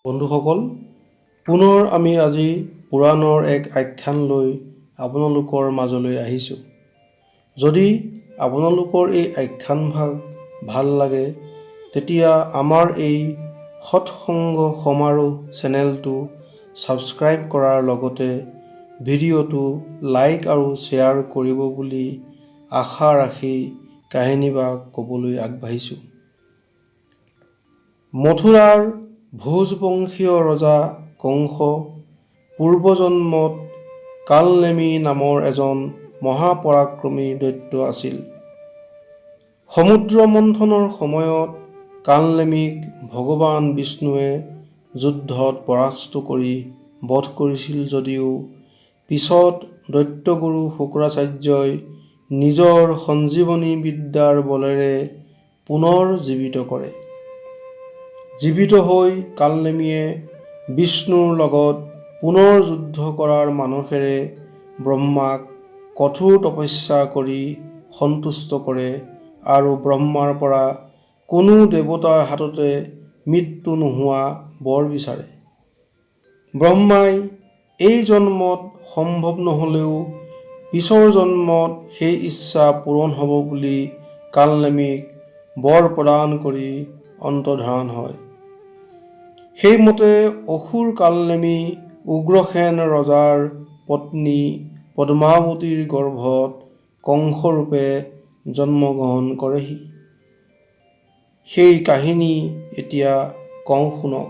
বন্ধুসকল, পুনৰ আমি আজি পুৰাণৰ এক আখ্যান লৈ আপোনালোকৰ মাজলৈ আহিছোঁ। যদি আপোনালোকৰ এই আখ্যানভাগ ভাল লাগে, তেতিয়া আমাৰ এই সৎসংগ সমাৰোহ চেনেলটো ছাবস্ক্ৰাইব কৰাৰ লগতে ভিডিঅ'টো লাইক আৰু শ্বেয়াৰ কৰিব বুলি আশা ৰাখি কাহিনীভাগ ক'বলৈ আগবাঢ়িছোঁ। মথুৰাৰ ভোজবংশীয় ৰজা কংস পূৰ্বজন্মত কালনেমী নামৰ এজন মহাপৰাক্ৰমী দৈত্য আছিল। সমুদ্ৰ মন্থনৰ সময়ত কালনেমীক ভগৱান বিষ্ণুৱে যুদ্ধত পৰাস্ত কৰি বধ কৰিছিল যদিও পিছত দৈত্যগুৰু শুক্ৰাচাৰ্যই নিজৰ সঞ্জীৱনী বিদ্যাৰ বলেৰে পুনৰ জীৱিত কৰে। জীৱিত হৈ কালনেমীয়ে বিষ্ণুৰ লগত পুনৰ যুদ্ধ কৰাৰ মানসেৰে ব্ৰহ্মাক কঠোৰ তপস্যা কৰি সন্তুষ্ট কৰে আৰু ব্ৰহ্মাৰ পৰা কোনো দেৱতাৰ হাততে মৃত্যু নোহোৱা বৰ বিচাৰে। ব্ৰহ্মাই এই জন্মত সম্ভৱ নহ'লেও পিছৰ জন্মত সেই ইচ্ছা পূৰণ হ'ব বুলি কালনেমীক বৰ প্ৰদান কৰি অন্তৰ্ধান হয়। সেইমতে অসুৰ কালনেমী উগ্ৰসেন ৰজাৰ পত্নী পদ্মাৱতীৰ গৰ্ভত কংসৰূপে জন্মগ্ৰহণ কৰেহি। সেই কাহিনী এতিয়া কওঁ, শুনক।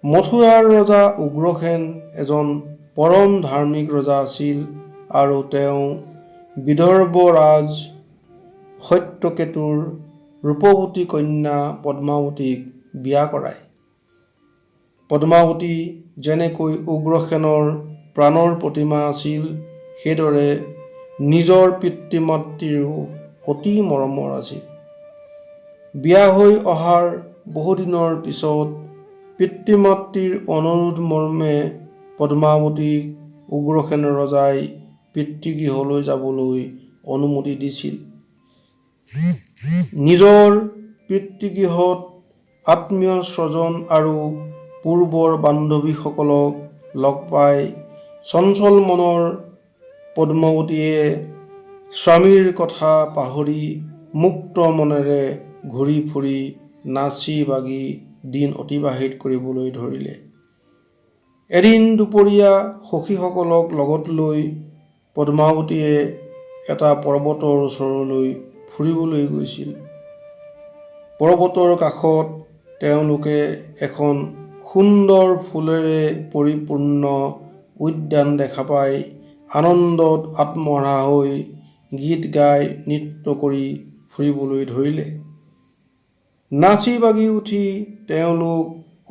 মথুৰাৰ ৰজা উগ্ৰসেন এজন পৰম ধাৰ্মিক ৰজা আছিল আৰু তেওঁ বিদৰ্ভৰাজ সত্যকেতুৰ ৰূপৱতী কন্যা পদ্মাৱতীক বিয়া কৰায়। পদ্মাৱতী যেনেকৈ উগ্ৰসেনৰ প্ৰাণৰ প্ৰতিমা আছিল, সেইদৰে নিজৰ পিতৃ মাতৃৰো অতি মৰমৰ আছিল। বিয়া হৈ অহাৰ বহুদিনৰ পিছত পিতৃ মাতৃৰ অনুৰোধ মৰ্মে পদ্মাৱতীক উগ্ৰসেন ৰজাই পিতৃগৃহলৈ যাবলৈ অনুমতি দিছিল। নিজৰ পিতৃগৃহত আত্মীয় স্বজন আৰু পূৰ্বৰ বান্ধৱীসকলক লগ পাই চঞ্চল মনৰ পদ্মাৱতীয়ে স্বামীৰ কথা পাহৰি মুক্ত মনেৰে ঘূৰি ফুৰি নাচি বাগি দিন অতিবাহিত কৰিবলৈ ধৰিলে। এদিন দুপৰীয়া সখীসকলক লগত লৈ পদ্মাৱতীয়ে এটা পৰ্বতৰ ওচৰলৈ ফুৰিবলৈ গৈছিল। পৰ্বতৰ কাষত তেওঁলোকে এখন সুন্দৰ ফুলেৰে পৰিপূৰ্ণ উদ্যান দেখা পাই আনন্দত আত্মহাৰা হৈ গীত গাই নৃত্য কৰি ফুৰিবলৈ ধৰিলে। নাচি বাগি উঠি তেওঁলোক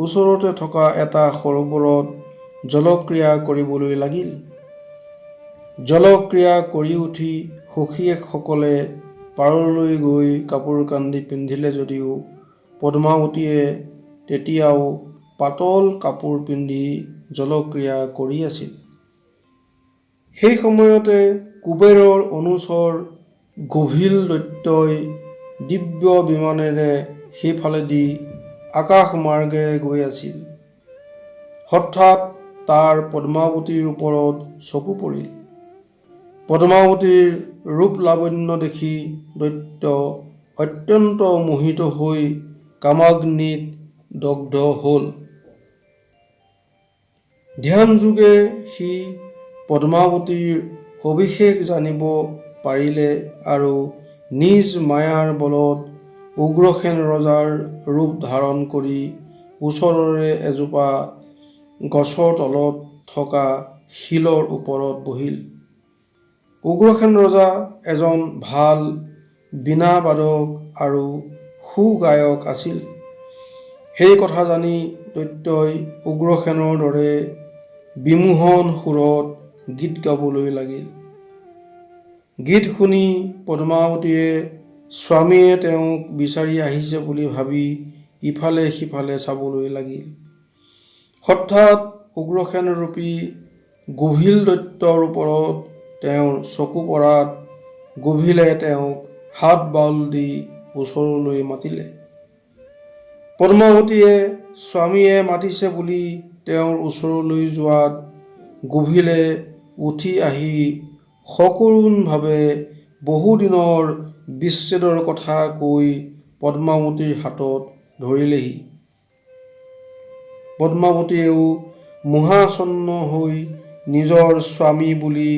ওচৰতে থকা এটা সৰোবৰত জলক্ৰীড়া কৰিবলৈ লাগিল। জলক্ৰীড়া কৰি উঠি সখীয়েকসকলে পাৰলৈ গৈ কাপোৰ কানি পিন্ধিলে যদিও পদ্মাৱতীয়ে তেতিয়াও পাতল কাপোৰ পিন্ধি জলক্ৰীড়া কৰি আছিল। সেই সময়তে কুবেৰৰ অনুচৰ গোভিল দৈত্যই দিব্য বিমানেৰে সেইফালেদি আকাশ মাৰ্গেৰে গৈ আছিল। হঠাৎ তাৰ পদ্মাৱতীৰ ওপৰত চকু পৰিল। পদ্মাৱতীৰ ৰূপ লাৱণ্য দেখি দৈত্য অত্যন্ত মোহিত হৈ কামাগ্নিত দগ্ধ হ'ল। ধ্যানযোগে সি পদ্মাৱতীৰ সবিশেষ জানিব পাৰিলে আৰু নিজ মায়াৰ বলত উগ্ৰসেন ৰজাৰ ৰূপ ধাৰণ কৰি ওচৰৰে এজোপা গছৰ তলত থকা শিলৰ ওপৰত বহিল। উগ্ৰসেন ৰজা এজন ভাল বীণাবাদক আৰু সুগায়ক আছিল। সেই কথা জানি দৈত্যই উগ্ৰসেনৰ দৰে বিমোহন সুৰত গীত গাবলৈ লাগিল। গীত শুনি পদ্মাৱতীয়ে স্বামীয়ে তেওঁক বিচাৰি আহিছে বুলি ভাবি ইফালে সিফালে চাবলৈ লাগিল। হঠাৎ উগ্ৰসেনৰূপী গোভিল দৈত্যৰ ওপৰত তেওঁৰ চকু পৰাত গোভিলে তেওঁক হাত বাউল দি ওচৰলৈ মাতিলে। পদ্মাৱতীয়ে স্বামীয়ে মাতিছে বুলি তেওঁৰ ওচৰলৈ যোৱাত গোভিলে উঠি আহি সকৰুণভাৱে বহুদিনৰ বিচ্ছেদৰ কথা কৈ পদ্মাৱতীৰ হাতত ধৰিলেহি। পদ্মাৱতীয়েও মোহাচ্ছন্ন হৈ নিজৰ স্বামী বুলি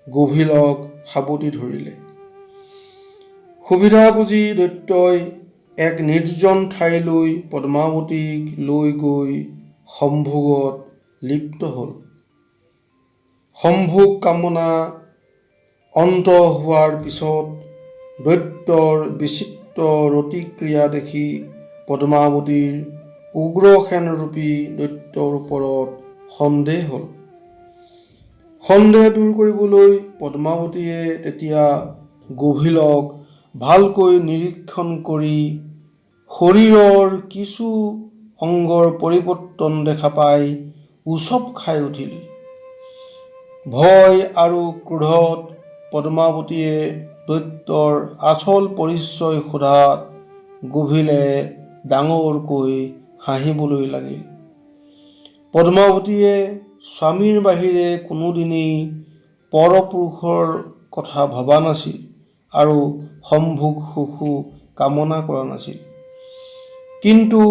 গোভিলক সাৱটি ধৰিলে। সুবিধা বুজি দৈত্যই এক নিৰ্জন ঠাইলৈ পদ্মাৱতীক লৈ গৈ সম্ভোগত লিপ্ত হ'ল। সম্ভোগ কামনা অন্ত হোৱাৰ পিছত দৈত্যৰ বিচিত্ৰ ৰতিক্ৰিয়া দেখি পদ্মাৱতীৰ উগ্ৰসেনৰূপী দৈত্যৰ ওপৰত সন্দেহ হ'ল। সন্দেহ দূৰ কৰিবলৈ পদ্মাৱতীয়ে তেতিয়া গোভিলক ভালকৈ নিৰীক্ষণ কৰি শৰীৰৰ কিছু অংগৰ পৰিৱৰ্তন দেখা পাই উচপ খাই উঠিল। ভয় আৰু ক্ৰোধত পদ্মাৱতীয়ে দৈত্যৰ আচল পৰিচয় সোধাত গোভিলে ডাঙৰকৈ হাঁহিবলৈ লাগিল। পদ্মাৱতীয়ে স্বামীৰ বাহিৰে কোনোদিনেই পৰপুৰুষৰ কথা ভবা নাছিল আৰু সম্ভোগ সুখো কামনা কৰা নাছিল। কিন্তু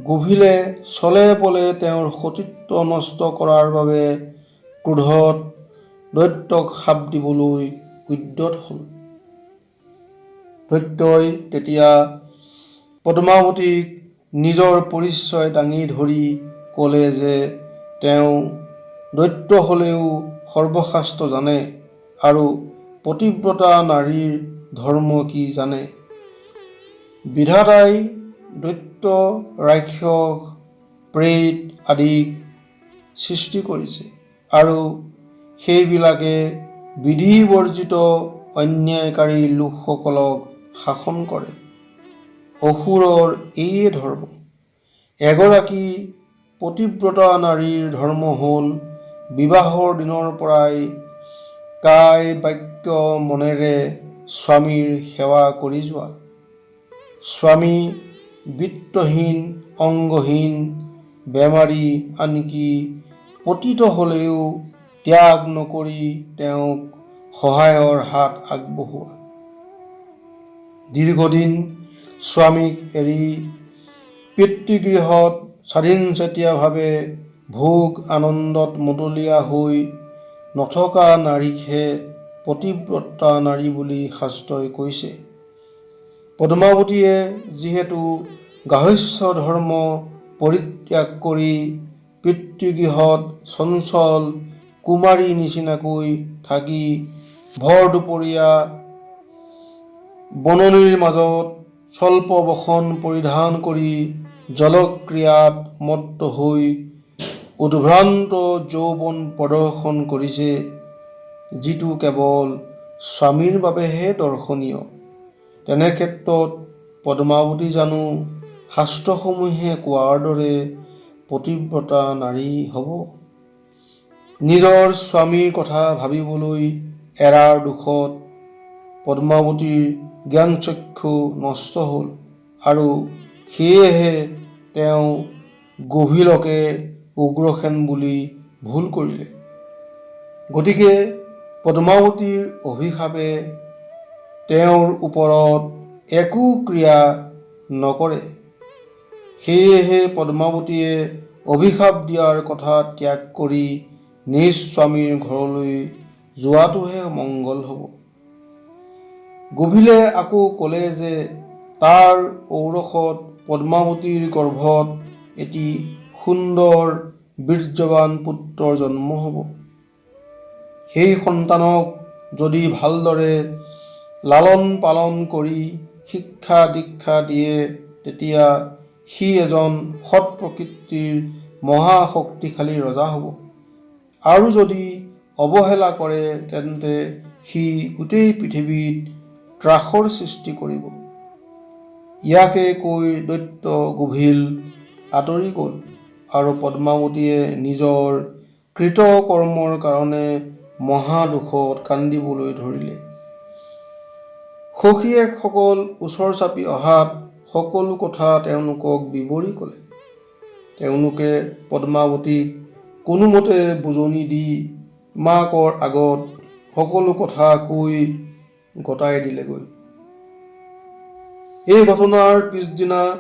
গোভিলে ছলে বলে তেওঁৰ সতীত্ব নষ্ট কৰাৰ বাবে ক্ৰোধত দৈত্যক শাপ দিবলৈ উদ্যত হ'ল। দৈত্যই তেতিয়া পদ্মাৱতীক নিজৰ পৰিচয় দাঙি ধৰি ক'লে যে তেওঁ দৈত্য হ'লেও সৰ্বশাস্ত্ৰ জানে আৰু পতিব্ৰতা নাৰীৰ ধৰ্ম কি জানে। বিধাতাই দৈত্য, ৰাক্ষস, প্ৰেত আদিক সৃষ্টি কৰিছে আৰু সেইবিলাকে বিধিবৰ্জিত অন্যায়কাৰী লোকসকলক শাসন কৰে। অসুৰৰ এয়ে ধৰ্ম। এগৰাকী পতিব্ৰতা নাৰীৰ ধৰ্ম হ'ল বিবাহৰ দিনৰ পৰাই কায়, বাক্য, মনেৰে স্বামীৰ সেৱা কৰি যোৱা। স্বামী বিত্তহীন, অংগহীন, বেমাৰী, আনকি পতিত হ'লেও ত্যাগ নকৰি তেওঁক সহায়ৰ হাত আগবঢ়োৱা। দীৰ্ঘদিন স্বামীক এৰি পিতৃগৃহত স্বাধীনচেতীয়াভাৱে ভোগ আনন্দত মতলীয়া হৈ নথকা নাৰীকহে পতিব্ৰতা নাৰী বুলি শাস্ত্ৰই কৈছে। পদ্মাৱতীয়ে যিহেতু গাৰ্হস্থ্য ধৰ্ম পৰিত্যাগ কৰি পিতৃগৃহত চঞ্চল কুমাৰী নিচিনাকৈ থাকি ভৰ দুপৰীয়া বননিৰ মাজত স্বল্প বসন পৰিধান কৰি জলক্ৰীড়াত মত্ত হৈ উদ্ভ্ৰান্ত যৌৱন প্ৰদৰ্শন কৰিছে, যিটো কেৱল স্বামীৰ বাবেহে দৰ্শনীয়, তেনে ক্ষেত্ৰত পদ্মাৱতী জানো শাস্ত্ৰসমূহে কোৱাৰ দৰে পতিব্ৰতা নাৰী হ'ব? নিজৰ স্বামীৰ কথা ভাবিবলৈ এৰাৰ দোষত পদ্মাৱতীৰ জ্ঞানচক্ষু নষ্ট হ'ল আৰু সেয়েহে তেওঁ গোভিলকে উগ্ৰসেন বুলি ভুল কৰিলে। গতিকে পদ্মাৱতীৰ অভিশাপে তেওঁৰ ওপৰত একো ক্ৰিয়া নকৰে। সেয়েহে পদ্মাৱতীয়ে অভিশাপ দিয়াৰ কথা ত্যাগ কৰি নিজ স্বামীৰ ঘৰলৈ যোৱাটোহে মংগল হ'ব। গোভিলে আকৌ ক'লে যে তাৰ ঔৰসত পদ্মাৱতীৰ গৰ্ভত এটি সুন্দৰ বীৰ্যৱান পুত্ৰৰ জন্ম হ'ব। সেই সন্তানক যদি ভালদৰে লালন পালন কৰি শিক্ষা দীক্ষা দিয়ে, তেতিয়া সি এজন সৎ প্ৰকৃতিৰ মহাশক্তিশালী ৰজা হ'ব আৰু যদি অৱহেলা কৰে, তেন্তে সি গোটেই পৃথিৱীত ত্ৰাসৰ সৃষ্টি কৰিব। ইয়াকে কৈ দৈত্য গোভিল আঁতৰি গ'ল আৰু পদ্মাৱতীয়ে নিজৰ কৃতকৰ্মৰ কাৰণে মহাদুখত কান্দিবলৈ ধৰিলে। সখীয়েকসকল ওচৰ চাপি অহাত সকলো কথা তেওঁলোকক বিৱৰি ক'লে। তেওঁলোকে পদ্মাৱতীক কোনোমতে বুজনি দি মাকৰ আগত সকলো কথা কৈ গতাই দিলেগৈ। এই ঘটনাৰ পিছদিনা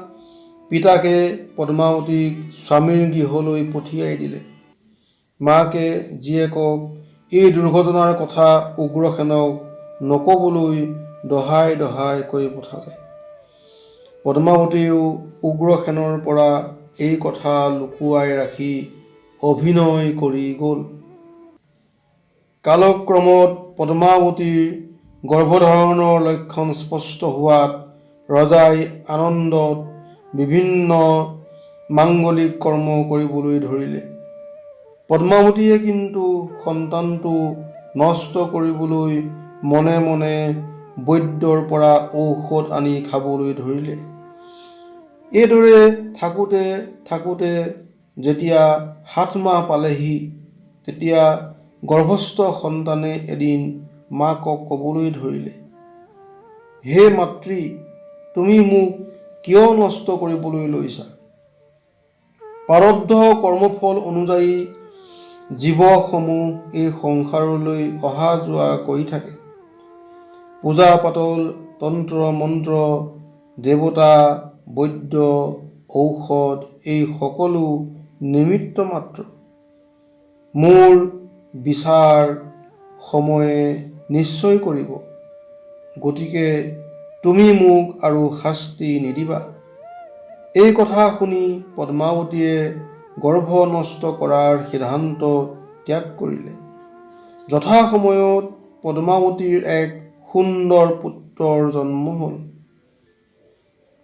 পিতাকে পদ্মাৱতীক স্বামীৰ গৃহলৈ পঠিয়াই দিলে। মাকে জীয়েকক এই দুৰ্ঘটনাৰ কথা উগ্ৰসেনক নক'বলৈ দহাই দহাই কৈ পঠালে। পদ্মাৱতীয়েও উগ্ৰসেনৰ পৰা এই কথা লুকুৱাই ৰাখি অভিনয় কৰি গ'ল। কালক্ৰমত পদ্মাৱতীৰ গৰ্ভধাৰণৰ লক্ষণ স্পষ্ট হোৱাত ৰজাই আনন্দত বিভিন্ন মাংগলিক কৰ্ম কৰিবলৈ ধৰিলে। পদ্মাৱতীয়ে কিন্তু সন্তানটো নষ্ট কৰিবলৈ মনে মনে বৈদ্যৰ পৰা ঔষধ আনি খাবলৈ ধৰিলে। এইদৰে থাকোঁতে থাকোঁতে যেতিয়া 7 মাহ পালেহি, তেতিয়া গৰ্ভস্থ সন্তানে এদিন মাকক ক'বলৈ ধৰিলে, "হে মাতৃ, তুমি মোক কিয় নষ্ট কৰিবলৈ লৈছা? প্ৰাৰব্ধ কৰ্মফল অনুযায়ী জীৱসমূহ এই সংসাৰলৈ অহা যোৱা কৰি থাকে। পূজা পাতল, তন্ত্ৰ মন্ত্ৰ, দেৱতা, বৈদ্য, ঔষধ এই সকলো নিমিত্ত মাত্ৰ। মোৰ বিচাৰ সময়ে নিশ্চয় কৰিব। গতিকে তুমি মোক আৰু শাস্তি নিদিবা।" এই কথা শুনি পদ্মাৱতীয়ে গৰ্ভ নষ্ট কৰাৰ সিদ্ধান্ত ত্যাগ কৰিলে। যথাসময়ত পদ্মাৱতীৰ এক সুন্দৰ পুত্ৰৰ জন্ম হ'ল।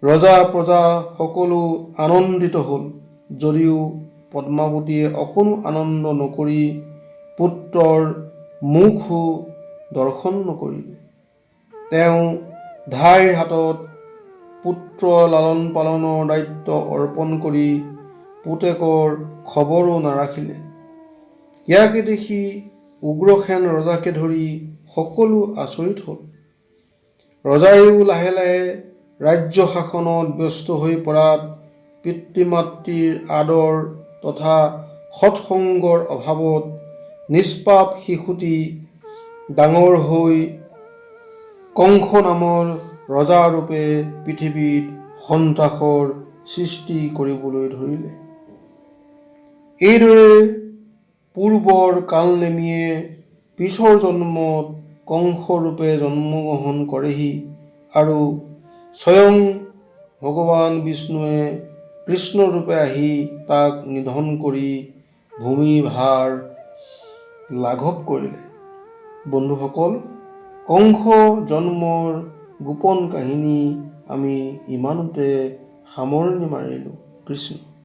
ৰজা প্ৰজা সকলো আনন্দিত হ'ল যদিও পদ্মাৱতীয়ে অকণো আনন্দ নকৰি পুত্ৰৰ মুখো দৰ্শন নকৰিলে। তেওঁ ধাইৰ হাতত পুত্ৰ লালন পালনৰ দায়িত্ব অৰ্পণ কৰি পুতেকৰ খবৰো নাৰাখিলে। ইয়াকে দেখি উগ্ৰসেন ৰজাকে ধৰি সকলো আচৰিত হ'ল। ৰজাইও লাহে লাহে ৰাজ্য শাসনত ব্যস্ত হৈ পৰাত পিতৃ মাতৃৰ আদৰ তথা সৎসংগৰ অভাৱত নিষ্পাপ শিশুটি ডাঙৰ হৈ কংস নামৰ ৰজাৰূপে পৃথিৱীত সন্ত্ৰাসৰ সৃষ্টি কৰিবলৈ ধৰিলে। এইদৰে পূৰ্বৰ কালনেমিয়ে পিছৰ জন্মত কংসৰূপে জন্মগ্ৰহণ কৰেহি আৰু স্বয়ং ভগৱান বিষ্ণুৱে কৃষ্ণৰূপে আহি তাক নিধন কৰি ভূমিভাৰ লাঘৱ কৰিলে। বন্ধুসকল, কংস জন্মৰ গোপন কাহিনী আমি ইমানতে সামৰণি মাৰিলোঁ। কৃষ্ণ।